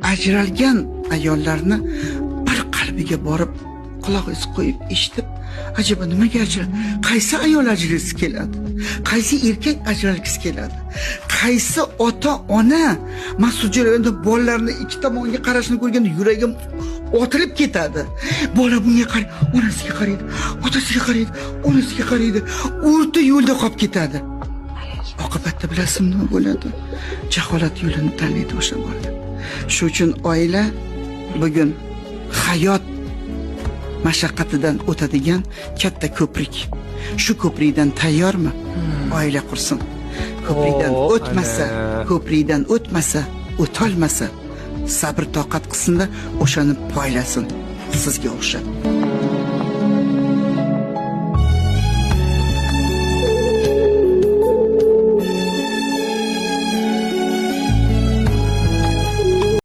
Ajralgan ayollarni bir qalbiga borib, qulog'ingiz qo'yib eshitib, ajaba nimaga ajral, qaysi ayol ajralgisi keladi, qaysi erkak ajralgisi keladi, qaysi ota ona masjid jarayonida bolalarni ikki tomonga qarashini ko'rganda yuragim otilib ketadi. Bola bunga qaraydi, onasiga qaraydi, otasiga qaraydi, onasiga qaraydi, o'rta yo'lda qolib ketadi. Oqibatda bilasizmi nima bo'ladi? Jaholat yo'lini tanlaydi o'sha bola. Shu uchun oila bugun hayot mashaqqatidan o'tadigan katta ko'prik. Shu ko'prikdan tayyormi? Oila qursin. Ko'prikdan Oo, o'tmasa, ana. ko'prikdan o'tmasa, o'tolmasa, sabr toqat qilsinda o'shani poylasin sizga o'xshab.